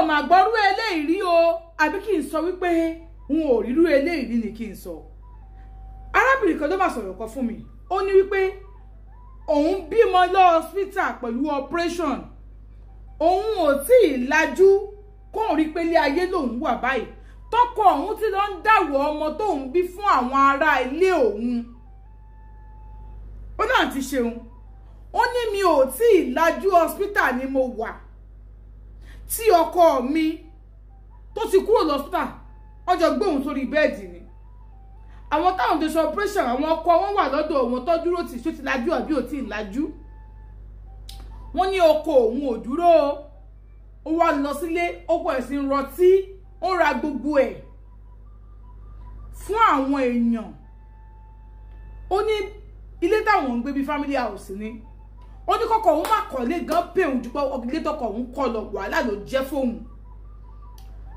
Ò mà gbọ́rú eléyìí rí o, àbí kí n sọ wípé n ò rírú eléyìí rí ni kí n sọ. Arábìnrin kan ló máa sọ̀rọ̀ kan fún mi. Ó ní wípé òun bímọ lọ hospital pẹ̀lú operation. Òun ò tí ì lajú kóun rí pé ilé ayé lòun wà báyìí. Tọkọ òun ti lọ ń dáwọ́ ọmọ tóun bí fún àwọn ará ilé òun. Ó náà ti ṣeun. Ó ní mi ò tí ì lajú, hospital ni mo wà. Tí ọkọ mi tó ti kúrò lọ́sítà, wọ́n jọ gbé òun sórí bẹ́ẹ̀dì ni. Àwọn táwọn tó ṣe operation, àwọn ọkọ wọn wà lọ́dọ̀ wọn tó dúró tì, ṣó ti lajú àbí ò tí ì lajú. Wọ́n ní ọkọ òun ò dúró, ó wá lọ sílé, ó pọ̀ sí ń rọtí, ó ra gbogbo ẹ̀ fún àwọn èèyàn. Ó ní ilé táwọn ń gbé bí family house ni. Ó ní kọ́kọ́ òun má kọ́lé gan pé òun jù pé ilé tọkọ òun kọ́ lọ, wàhálà ló jẹ́ fóun.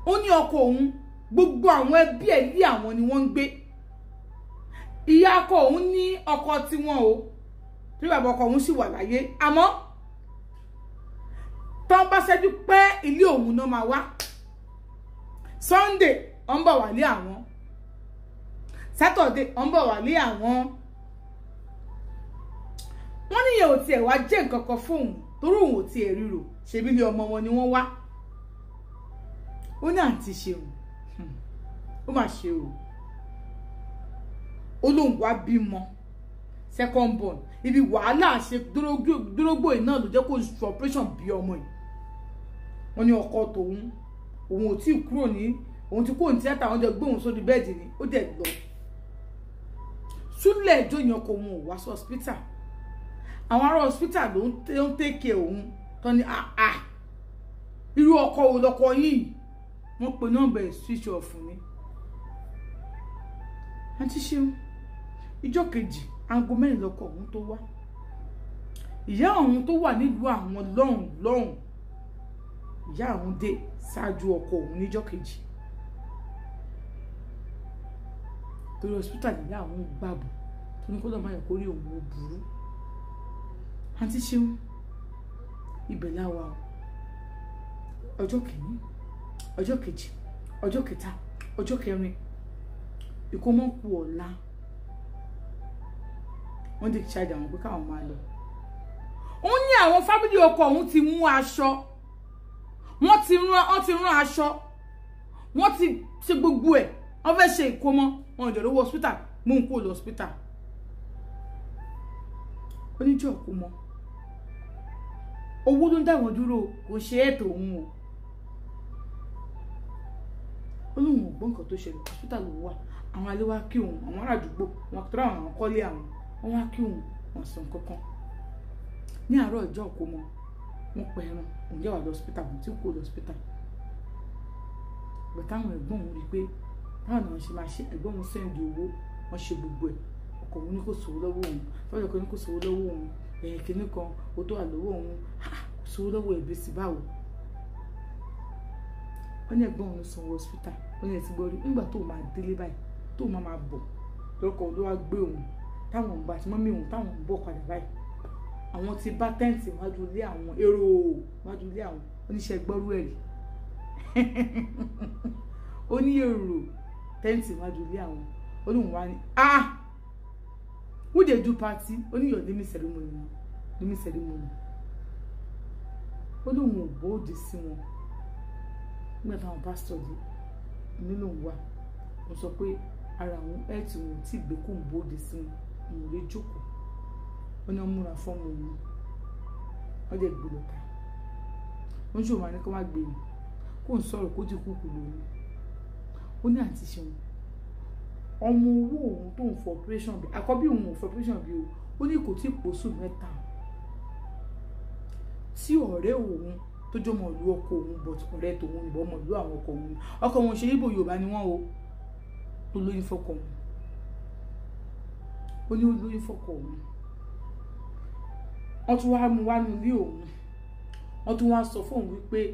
Ó ní ọkọ òun gbogbo àwọn ẹbí ẹ̀ lé àwọn ni wọ́n ń gbé. Ìyá ọkọ òun ní ọkọ tiwọn o, tí bàbá ọkọ òun sì wà láyé, àmọ́ tán bá ṣẹ́jú pé ilé òun náà máa wá. Sunday ó ń bọ̀ wá lé àwọn, Saturday ó ń bọ̀ wá lé àwọn. Wọ́n níyẹn ò tiẹ̀ wá jẹ́ nǹkan kan fóun, torí òun ò tiẹ̀ ríro, ṣebí ilé ọmọ wọn ni wọ́n wá. Ó ní àǹtí ṣeun, ó mà ṣe o. Ó lóun wá bímọ second born, ibi wàhálà ṣe dúrógbò yìí náà ló jẹ́ kó ṣe operation bí ọmọ yìí. Wọ́n ní ọkọ tòun, òun ò tí ì kúrò ní, òun ti kúrò ní tíátà, wọ́n jọ gbé òun sórí bẹ́ẹ̀dì ni, ó dẹ̀ lọ. Súlẹ̀ ẹjọ́ yẹn ọkọ òun ò wá sí hospital. Àwọn ará hospital ló ń tẹ́kẹ̀ òun tán ní àà, irú ọkọ wo lọkọ yìí? Wọ́n pe nọ́mbà ẹ̀ switch off ni. Àǹtí ṣeun, ìjọ́ kejì aago 4 lọkọ òun tó wá. Ìyá òun tó wà nílùú àwọn lọ́hùn lọ́hùn, ìyá òun dé ṣáájú ọkọ òun níjọ́ kejì. Torí hospital ìyá òun gbàbọ̀ tó ní kó lọ́ọ́ máa yẹ kó rí òun ó burú. Àǹtí ṣeun, ibẹ̀ láwa o. Ọjọ́ kìíní, ọjọ́ kejì, ọjọ́ kẹta, ọjọ́ kẹrin, ìkómọ kù ọ̀la. Wọ́n dé ṣáàjà àwọn pé káwọn máa lọ. Ó ní àwọn fámìlì ọkọ òun ti mú aṣọ, wọ́n ti rán aṣọ, wọ́n ti ṣe gbogbo ẹ̀, wọ́n fẹ́ ṣe ìkómọ, wọn ò jọ lówó hospital, mú un kúrò lọ hospital. Oníjọ́ ìkómọ, owó ló ń dá wọn dúró, kò ṣe ètò òun o. Ó lóun ò gbọ́ nǹkan tó ṣẹlẹ̀, hospital ló wà, àwọn alẹ́ wá kí òun, àwọn ará àdúgbò, wọn tó ráwọn àwọn kọ́lé àwọn, wọ́n wá kí òun, wọ́n sọ nǹkan kan. Ní àárọ̀ ọjọ́ ìkómọ, wọ́n pa ẹran, òun jẹ́ wà lọ hospital, òun tí kò lọ hospital. Bàtà àwọn ẹ̀gbọ́n òun rí i pé báwọn náà ṣe máa ṣe, ẹ̀gbọ́n òun sẹ́ndì owó, wọ́n ṣe gbogbo ẹ̀. Ọkọ òun ní kò sówó lọ́wọ́ òun, tọ́jú ọkọ ní kò sówó lọ́wọ́ òun, ẹ̀yìn kìíní kan, ó tó wà lọ́wọ́ òun, kò sówó lọ́wọ́ ẹ̀bí sí báwo. Wọ́n ní ẹ̀gbọ́n òun sanwó hospital, wọ́n ní ẹ̀ ti gbọ́ rí, nígbà tó máa délé báyìí, tó máa bọ̀, lọ́kọ̀ ló wá gbé òun, táwọn ń bá àti mọ́mí òun táwọn ń bọ̀ padà báyìí. Àwọn ti bá tẹ́ǹtì wájú ilé àwọn, èrò wájú ilé àwọn, oníṣẹ́ gbọ́rú ẹ̀rí. Ó ní èrò tẹ́ǹtì wájú ilé àwọn, ó ní òun wá ní, ah, who dey do party? Ó ní your naming ceremony, naming ceremony. Ó ní òun ò bóde sí wọn. Nígbà táwọn pásítọ̀ dé, nílò òun wà, ó sọ pé ara àwọn ẹ̀ẹ́tì òun tí gbé kóun bóde sí wọn, òun ò lè jókòó. Ó ní wọ́n múra fọ́ọ̀mù òun, wọ́n dẹ̀ gbé lọ́ta. Ó ń ṣòwò máa ní kó má gbé mi, kó ń sọ̀rọ̀ kó ti kúkú lòun. Ó ní àǹtí ṣeun, ọmọ owó òun tó ń fọ operation bí, àkọ́bí òun ò fọ operation bí o, ó ní kò tí ì pòṣù 3 tí ọ̀rẹ́ òun tó jọmọ ìlú ọkọ òun, but ọ̀rẹ́ tòun ìbọn ọmọ ìlú àwọn ọkọ òun, ọkọ òun ṣe Ìgbò Yorùbá ni wọ́n o, tó lóyún fọ́kọ òun. Ó ní ó lóyún fọ́kọ òun. Wọ́n tún wá mú wá nílé òun, wọ́n tún wá sọ fóun wípé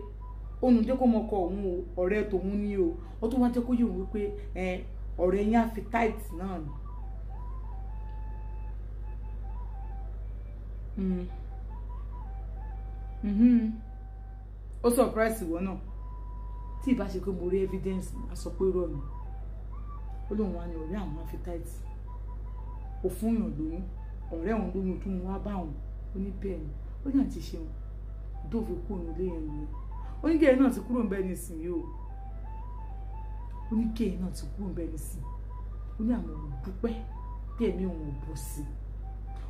òun jẹ́ kó mọ ọkọ òun o, ọ̀rẹ́ tòun ní o. Wọ́n tún wá jẹ́ kó yé òun wípé ọ̀rẹ́ yín á fi tight náà ni. Ó surprise ìwọ náà. Tí ìbá ṣe pé mo rí evidence, a sọ pé irọ́ ni. Ó lóun wá ní ọ̀rẹ́ àwọn afitáìtì, ó fún yàn lóyún, ọ̀rẹ́ òun lóyún tó mú wá bá òun. Ó ní bẹ́ẹ̀ ni. Ó ní àti ṣeun tó fi kú òun lé yẹn nìyẹn. Ó ní kéèyàn náà ti kúrò ń bẹ́ẹ̀ nísìnyí o. Ó ní kéèyàn náà ti kúrò ń bẹ́ẹ̀ nísìnyí. Ó ní àwọn òun dúpẹ́ bí ẹ̀mí òun ò bọ̀ sí i.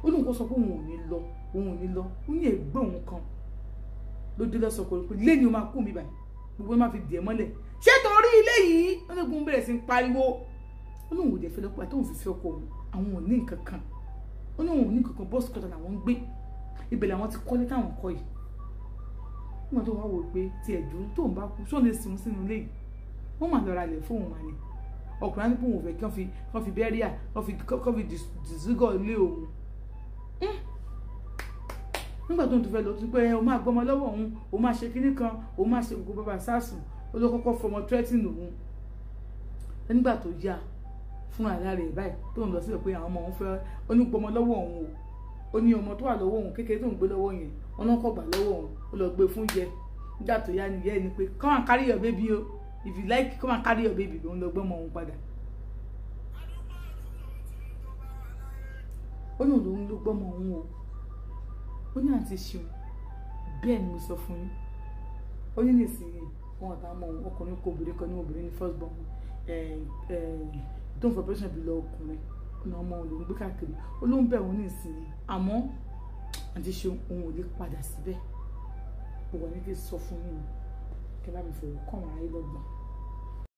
Ó ní nǹkan sọ pé òun ò ní lọ, òun ò ní lọ. Ó ní ẹ̀gbọ́n òun kan ló dé lọ́sọ̀ kò rí pé lẹ́ni o máa kú mi báyìí, gbogbo máa fi dì ẹ́ mọ́lẹ̀. Ṣé torí ilé yìí? Ó ní gun bẹ̀rẹ̀ sí ń pariwo. Ó ní òun ò dẹ̀ fẹ́ lọ́pọ̀ àtọ́hún fi fi ọkọ òun, àwọn ò ní nǹkan kan. Ó ní òun ò ní nǹkan kan, bọ́ọ̀sì kọ́tà làwọn ń gbé, ibẹ̀ làwọn ti kọ́lé táwọn kọ́ yìí. Nígbà tó wá wò pé tí ẹ̀dùn tó ń bá kú sóun lè sùn sínú ilé yìí, wọ́n máa lọ ra ilẹ̀ fóun wà ní. Ọkùnrin á ní pé òun ò fẹ́ kí wọ́n fi bẹ́ríà, kán fi dìsígọ̀ ilé òun. Nígbà tó ń tún fẹ́ lọ tún pé o máa gbọ́mọ lọ́wọ́ òun, o máa ṣe kinní kan, o máa ṣe gbogbo bàbá sásùn. Ó ló kọ́kọ́ fọmọ threatening òun. Nígbà tó yá fún àlá rẹ̀ báyìí tó ń lọ síbẹ̀ pé àwọn ọmọ òun fẹ́, ó ní gbọ́mọ lọ́wọ́ òun o. Ó ní ọmọ tó wà lọ́wọ́ òun kékeré tó ń gbé lọ́wọ́ yẹn, wọn náà kọ̀ gbà lọ́wọ́ òun, ó lọ gbé fún yẹ. Nígbà tó yá ni yẹ ni pé come and carry your baby o, if you like come and carry your baby, òun lọ gbọ́mọ òun padà. Ó ní òun ló gbọ́mọ òun o. Ó ní àǹtí ṣeun, bẹ́ẹ̀ ni mo sọ fún yín. Ó ní nísìnyí wọn àtàwọn ọmọ òun, ọkùnrin kó obìnrin kan ní obìnrin ní first born tó ń fọ operation bí lọ ọkùnrin ọ̀nà ọmọ òun lòún gbé káàkiri. Ó ló ń bẹ̀ òun nísìnyí, àmọ́ àǹtí ṣeun òun ò lè padà síbẹ̀. Gbogbo ní kí n sọ fún yín ni kí ẹ bá mi fọwọ́ kàn wọ́n ayé lọ́gbọ̀n.